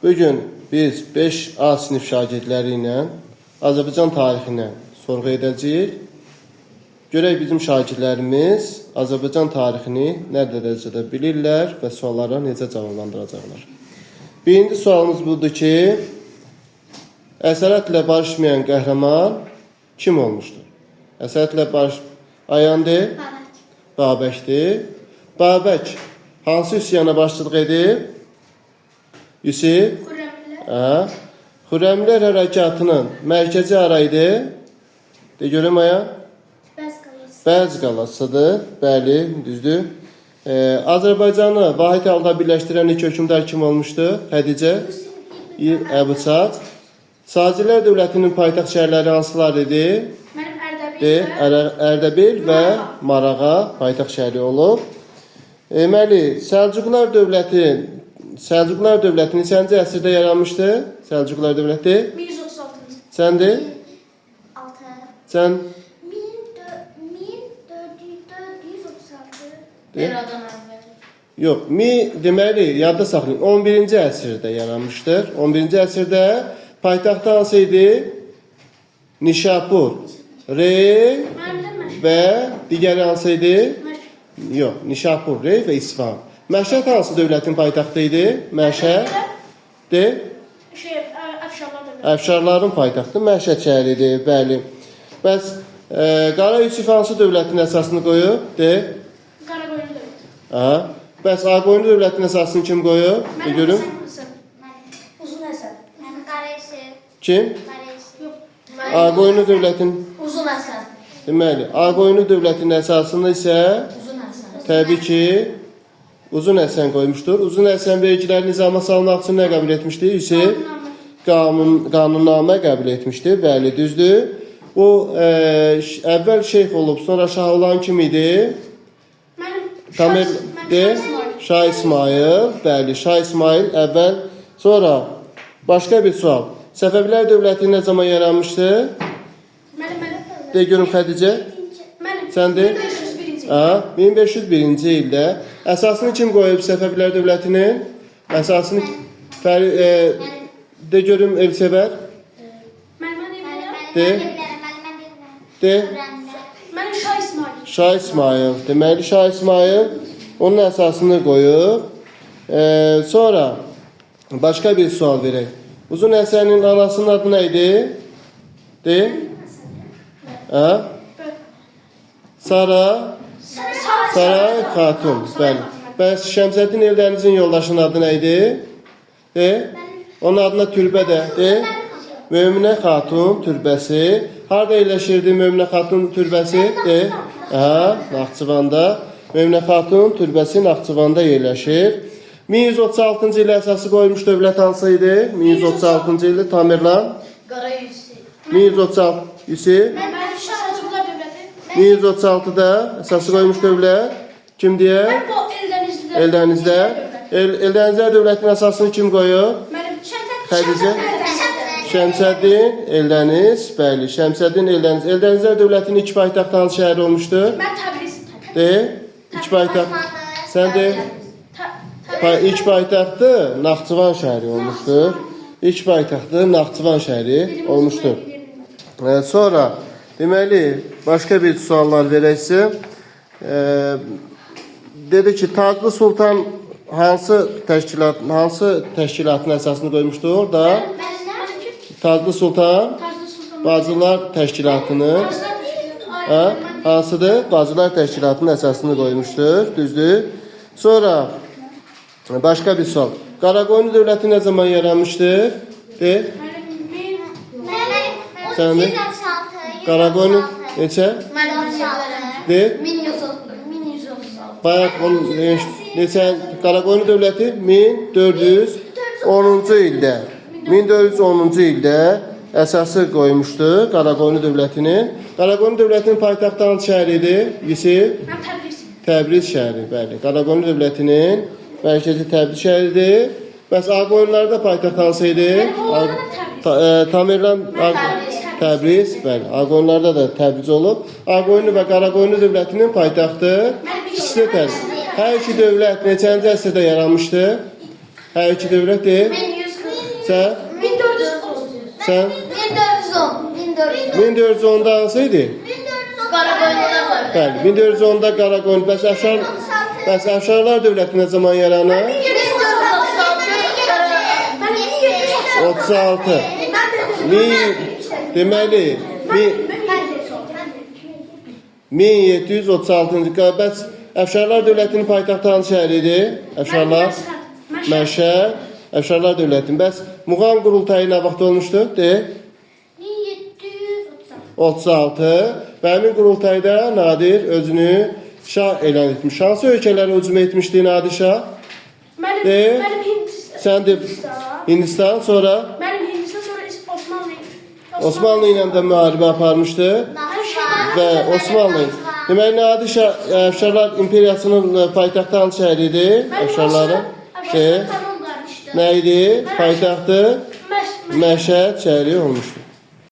Bugün biz 5A sinif şagirdləri ilə Azərbaycan tarixindən sorğu edəcəyik. Görək bizim şagirdlərimiz Azərbaycan tarixini nə dərəcədə bilirlər və suallara necə cavablandıracaqlar. Birinci sualımız budur ki, əsarətlə barışmayan qəhrəman kim olmuşdur? Əsarətlə barış... Ayandır. Babəkdir. Babək hansı üsyana başçılıq edib? Yusif. Xürrəmilər. Hə. Xürrəmilər hərəkatının mərkəzi hara idi? De görüm aya. Bəz qalası. Bəz qalasıdır. Bəli, düzdür. Azərbaycanı vahid halda birləşdirən ilk hökmdar kim olmuşdu? Xədicə Əbuçat. Sacilər dövlətinin paytaxt şəhərləri hansılar idi? Mənim Ərdəbil De, və Ərdəbil və Marağa paytaxt şəhəri olub. Deməli, Səlcuqlar dövləti neçənci əsrdə yaranmışdı? Səlcuqlar dövləti. 1136-cı. Sən de, 6. sən 1436. de. Eradan əvvəl. Yox, mi deməli, yadda saxlayın. 11-ci əsrdə yaranmışdır. 11-ci əsrdə paytaxtı hansı idi? Nişapur. Rey Mənim də Məşəd. və digəri hansı idi? Məşəd. Yox, Nişapur, Rey və İsfahan. Məşəd hansı dövlətin paytaxtı idi? Məşəd. De. Şey, Əfşarlar dövləti. Əfşarların paytaxtı Məşəd şəhəri idi, bəli. Bəs Qara Yusif hansı dövlətin əsasını qoyub? De. Qaraqoyunlu dövləti. Aha. Bəs Ağqoyunlu dövlətinin əsasını kim qoyub? De Mənim görüm. Həsən Həsən. Uzun Həsən. Mənim Qarayüsü. Kim? Qarayüsü. Yox. Ağqoyunlu dövlətin Uzun Həsən. deməli, Ağqoyunlu dövlətinin əsasını isə Uzun Həsən. təbii ki Uzun Həsən qoymuşdur. Uzun Həsən vergiləri nizama salmaq üçün nə qəbul etmişdi? Yusif? Qanunnamə qəbul etmişdi. Bəli, düzdür. O əvvəl şeyx olub, sonra şah olan kim idi? Mənim Tamer de Şah İsmail. Şah İsmail, bəli, Şah İsmail əvvəl, sonra başqa bir sual. Səfəvilər dövləti nə zaman yaranmışdı? Mənim mənim. De görüm Xədicə. Mənim. Sən de. 1501-ci. Ha, 1501-ci ildə əsasını kim qoyub Səfəvilər dövlətinin? Əsasını de görüm Elsevər. Mənim mən deyə De. De. Mənim Şah İsmail. Şah İsmail. Deməli Şah İsmail onun əsasını qoyub. Sonra başqa bir sual verək. Uzun Həsənin anasının adı nə idi? De. Hə? Sara Saray Xatun. Bəli. Bəs Şəmsəddin Eldənizin yoldaşının adı nə idi? De. Onun adına türbə də. De. Möminə Xatun türbəsi. Harda yerləşirdi Möminə Xatun türbəsi? De. Hə, Naxçıvanda. Möminə Xatun türbəsi Naxçıvanda yerləşir. 1136-cı ildə əsası qoyulmuş dövlət hansı idi? 1136-cı ildə Tamerlan. Qara Yusif. 1136 Yusif. Mənim Səlcuqlar dövləti. 1136-da əsası qoyulmuş dövlət kim deyə? Mənim bu Eldənizlilər. Eldənizdə. Eldənizlər dövlətinin əsasını kim qoyub? Mənim Xədicə. Şəmsəddin Eldəniz, bəli, Şəmsəddin Eldəniz. Eldənizlər dövlətinin ilk paytaxtı hansı şəhər olmuşdu? Mən Təbriz. De. İlk paytaxt. Sən de. İlk paytaxtı Naxçıvan şəhəri olmuşdur. İlk paytaxtı Naxçıvan şəhəri olmuşdur. Sonra deməli başqa bir suallar verək sizə. Dedi ki, Taclı Sultan hansı təşkilatın əsasını qoymuşdu orada? Taclı Sultan Taclı Sultan. Bacılar Təşkilatını Bacılar Təşkilatı. hə, hansıdır? Bacılar Təşkilatının əsasını qoymuşdur, düzdür? Sonra başqa bir sual. Qaraqoyunlu dövləti nə zaman yaranmışdır? De. Sən de. Qaraqoyunlu neçə? De. 1136. Bayaq onu neçə Qaraqoyunlu dövləti 1410-cu ildə 1410-cu ildə əsası qoymuşdu Qaraqoyunlu dövlətinin. Qaraqoyunlu dövlətinin paytaxtı hansı şəhər idi? Yusif? Mən Təbriz. Təbriz şəhəri, bəli. Qaraqoyunlu dövlətinin mərkəzi Təbriz şəhəridir. Bəs Ağqoyunlularda paytaxt hansı idi? Mənim onlarda da Təbriz. Tamerlan Təbriz, bəli. Ağqoyunlularda da Təbriz olub. Ağqoyunlu və Qaraqoyunlu dövlətinin paytaxtı ikisi də Təbriz. Hər iki dövlət neçənci əsrdə yaranmışdı? Hər iki dövlət deyil. 1140. Sən? 1430. Sən? 1410. 1410. 1410-da hansı idi? Qaraqoyunlular. Bəli, 1410-da Qaraqoyun. Bəs Əfşar, bəs Əfşarlar dövləti nə zaman yaranır? 1436. Mən 1736. 36. Mən dedim. Min, deməli, min, 1736-cı. Bəs Əfşarlar dövlətinin paytaxtı hansı şəhər idi? Əfşarlar? Məşəd. Əfşarlar dövlətinin. Bəs Muğan qurultayı nə vaxt olmuşdu? De. 1736. 36. Və həmin qurultayda Nadir özünü şah elan etmiş. Hansı ölkələrə hücum etmişdi Nadir şah? Mənim, De. mənim Hindistan. Sən de Hindistan, sonra Mənim Hindistan sonra Osmanlı. Osmanlı ilə də müharibə aparmışdı və Osmanlı. Deməli Nadir şah Əfşarlar imperiyasının paytaxtı hansı şəhər idi? Əfşarların. De. Nə idi? Paytaxtı Məş, Məşəd şəhəri olmuşdu.